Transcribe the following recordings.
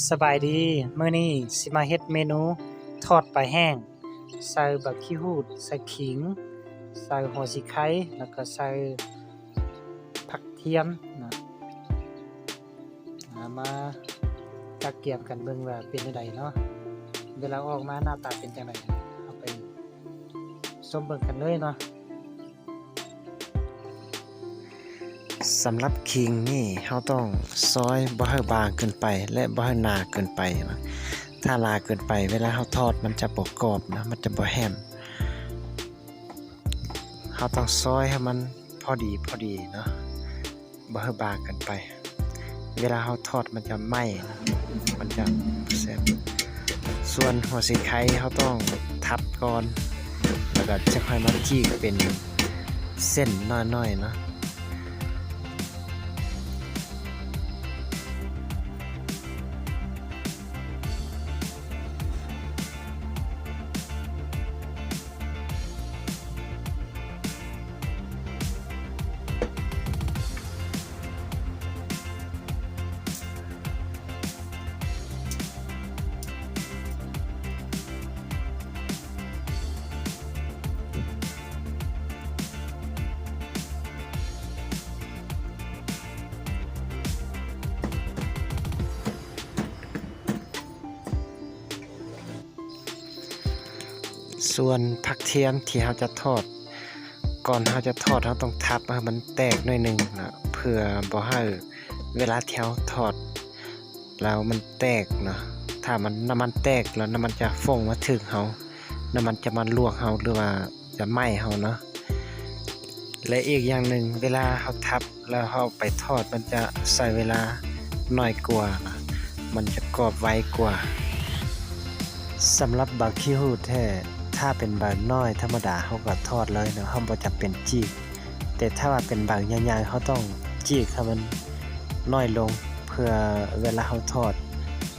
ສະບາຍດີ, ມື້ນີ້ຊິມາເຮັດເມນູທອດປາແຫ້ງ ໃສ່ບັກຂີ້ຫູດ, ໃສ່ຂີງ, ໃສ່ຫົວສີໄຄ ແລ້ວກໍໃສ່ຜັກທຽມນະ. ອາ ມາກະກຽມກັນເບິ່ງວ່າເປັນແນວໃດເນາະ, ເວລາອອກມາໜ້າຕາເປັນຈັ່ງໃດ, ເຮົາໄປຊົມເບິ່ງກັນເລີຍເນາະ. ສຳລັບຂີງນີ້ ເຮົາຕ້ອງຊອຍບໍ່ໃຫ້ບາງເກີນໄປ ແລະ ບໍ່ໃຫ້ໜາເກີນໄປນະ. ຖ້າໜາເກີນໄປ ເວລາເຮົາທອດມັນຈະບໍ່ກອບນະ, ມັນຈະບໍ່ແຮມ. ເຮົາຕ້ອງຊອຍໃຫ້ມັນພໍດີ ພໍດີເນາະ, ບໍ່ໃຫ້ບາງເກີນໄປ. ເວລາເຮົາທອດມັນຈະໄໝ້ນະ, ມັນຈະບໍ່ແຊບ. ສ່ວນຫົວສີໄຄເຮົາຕ້ອງທັບກ່ອນ ແລ້ວກໍຈະຄ່ອຍມາຈີກເປັນເສັ້ນນ້ອຍໆເນາະ. ສ່ວນຜັກທຽມທີ່ເຮົາຈະທອດ, ກ່ອນເຮົາຈະທອດ ເຮົາຕ້ອງທັບໃຫ້ມັນແຕກໜ້ອຍໜຶ່ງນະ, ເພື່ອບໍ່ໃຫ້ເວລາທີ່ເຮົາທອດແລ້ວມັນແຕກນະ. ຖ້າມັນ ນ້ຳມັນແຕກແລ້ວ ນ້ຳມັນຈະຟົງມາຖືກເຮົາ, ນ້ຳມັນຈະມາລວກເຮົາ ຫຼືວ່າ ຈະໄໝ້ເຮົາເນາະ. ແລະ ອີກຢ່າງໜຶ່ງ ເວລາເຮົາທັບແລ້ວເຮົາໄປທອດ ມັນຈະໃຊ້ເວລາໜ້ອຍກວ່າ, ມັນຈະກອບໄວກວ່າ. ສຳລັບບັກຂີ້ຫູດແທ້ ຖ້າເປັນໃບນ້ອຍທຳມະດາ ເຮົາກໍທອດເລີຍເນາະ, ເຮົາບໍ່ຈຳເປັນຈີກ. ແຕ່ຖ້າວ່າເປັນໃບໃຫຍ່ໆ ເຮົາຕ້ອງຈີກໃຫ້ມັນນ້ອຍລົງ ເພື່ອເວລາເຮົາທອດ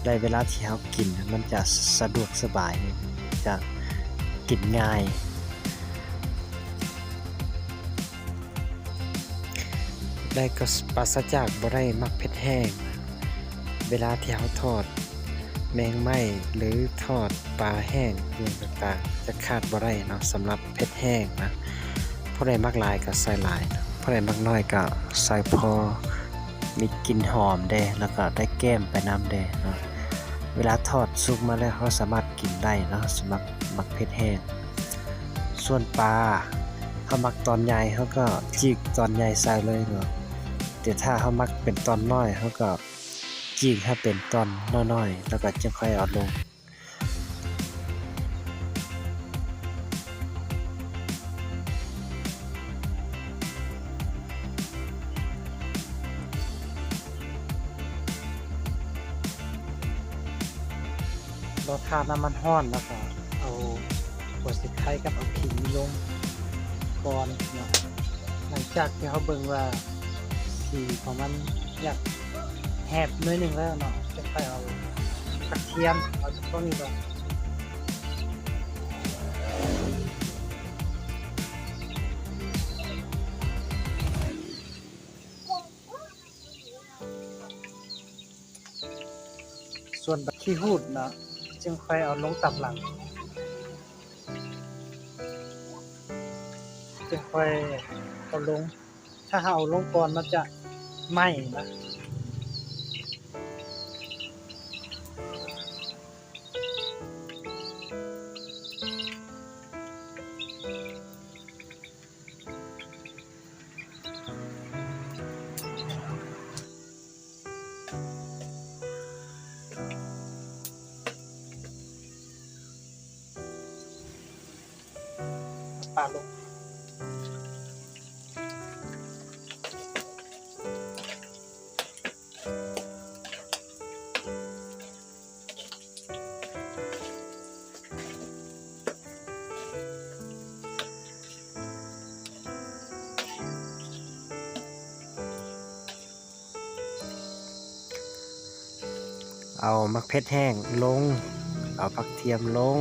ແລະ ເວລາທີ່ເຮົາກິນ ມັນຈະສະດວກສະບາຍ, ຈະກິນງ່າຍ. ແລະກໍປາສະຈາກບໍ່ໄດ້ໝາກເຜັດແຫ້ງ ເວລາທີ່ເຮົາທອດແມງໄມ້ ຫຼື ທອດປາແຫ້ງ ອີ່ຫຍັງຕ່າງໆ ຈະຂາດບໍ່ໄດ້ເນາະ ສຳລັບເຜັດແຫ້ງນະ. ຜູ້ໃດມັກຫຼາຍກໍໃສ່ຫຼາຍ, ຜູ້ໃດມັກໜ້ອຍກໍໃສ່ພໍມີກິ່ນຫອມແດ່ ແລ້ວກໍໄດ້ແກ້ມໄປນຳແດ່ເນາະ. ເວລາທອດສຸກມາແລ້ວ ເຮົາສາມາດກິນໄດ້ເນາະ ສຳລັບໝາກເຜັດແຫ້ງ. ສ່ວນປາ ເຮົາມັກຕອນໃຫຍ່ ເຮົາກໍຈີກຕອນໃຫຍ່ໃສ່ເລີຍເນາະ, ແຕ່ຖ້າເຮົາມັກເປັນຕອນນ້ອຍ ເຮົາກໍຈີກໃຫ້ເປັນຕອນນ້ອຍໆ ແລ້ວກໍຈຶ່ງຄ່ອຍເອົາລົງ. ລໍຖ້ານ້ຳມັນຮ້ອນ ແລ້ວກໍເອົາຫົວສີໄຄກັບເອົາຂີງນີ້ລົງກ່ອນເນາະ. ຫຼັງຈາກທີ່ເຮົາເບິ່ງວ່າສີຂອງມັນຢາກແຮບໜ້ອຍໜຶ່ງແລ້ວເນາະ, ຈຶ່ງຄ່ອຍເອົາກະທຽມ ເອົາຈາກພວກນີ້ລງ. ສ່ວນບັກຂີ້ຫູດເນາະ ຈຶ່ງຄ່ອຍເອົາລົງຕາມຫຼັງ, ຈຶ່ງຄ່ອຍເອົາລົງ. ຖ້າເຮົາເອົາລົງກ່ອນ ມັນຈະໄໝ້ນະ. ປາລົງ. ເອົາໝາກເຜັດແຫ້ງລົງ, ເອົາຜັກທຽມລົງ,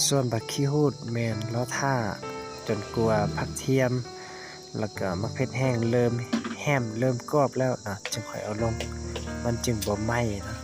ສ່ວນບັກຂີ້ຫູດແມ່ນລໍຖ້າຈົນກວ່າຜັກທຽມ ແລ້ວກໍໝາກເຜັດແຫ້ງເລີ່ມແຮມ ເລີ່ມກອບແລ້ວນະ ຈຶ່ງຄ່ອຍເອົາລົງ. ມັນຈຶ່ງບໍ່ໄໝ້ເນາະ.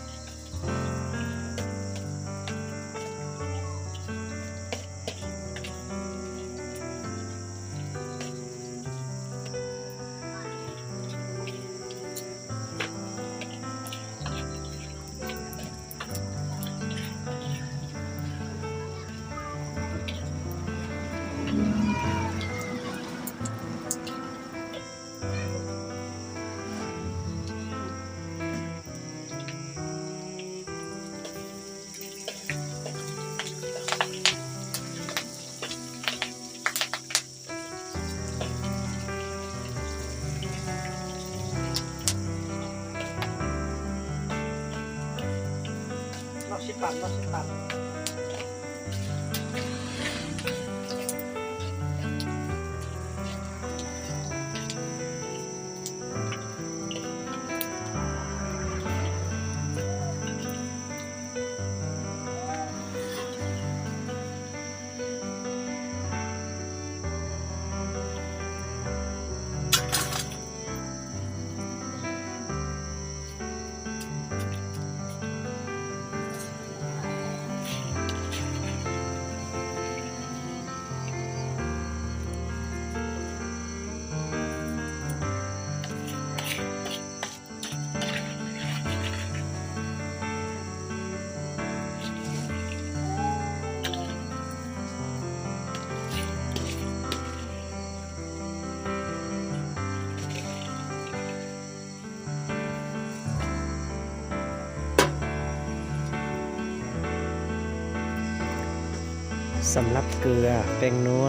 ສຳລັບເກືອ, ແປ້ງນົວ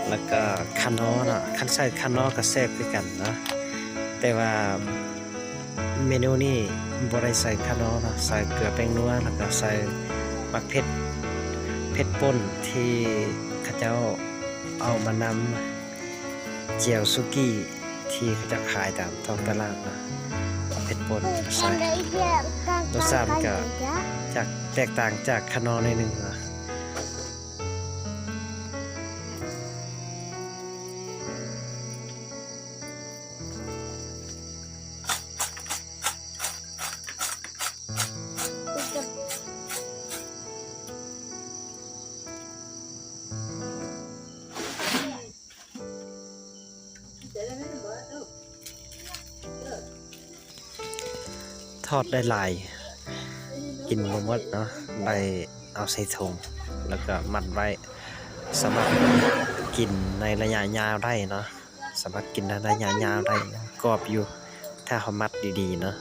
ແລ້ວກໍຂະໜໍເນາະ, ຄັນໃສ່ຂະໜໍກໍແຊບຄືກັນເນາະ ແຕ່ວ່າ ເມນູນີ້ບໍ່ໄດ້ໃສ່ຂະໜໍເນາະ, ໃສ່ເກືອແປ້ງນົວ ແລ້ວກໍໃສ່ໝາກເຜັດ ເຜັດປົ່ນທີ່ເຂົາເຈົ້າເອົາມານຳແຈ່ວສຸກີ້ທີ່ເຂົາເຈົ້າຂາຍຕາມທ້ອງຕະຫຼາດເນາະ, ເຜັດປົ່ນໃສ່. ລົດຊາດມັນກໍຈາກ ແຕກຕ່າງຈາກຂະໜໍໜ້ອຍໜຶ່ງເນາະ. ທອດໄດ້ຫຼາຍ ກິນບໍ່ໝົດເນາະ, ໄດ້ເອົາໃສ່ຖົງ ແລ້ວກໍມັດໄວ້, ສາມາດກິນໃນໄລຍະຍາວໄດ້ເນາະ. ສາມາດກິນໄດ້ໄລຍະຍາວໄດ້, ກອບຢູ່ ຖ້າເຮົາມັດດີໆເນາະ.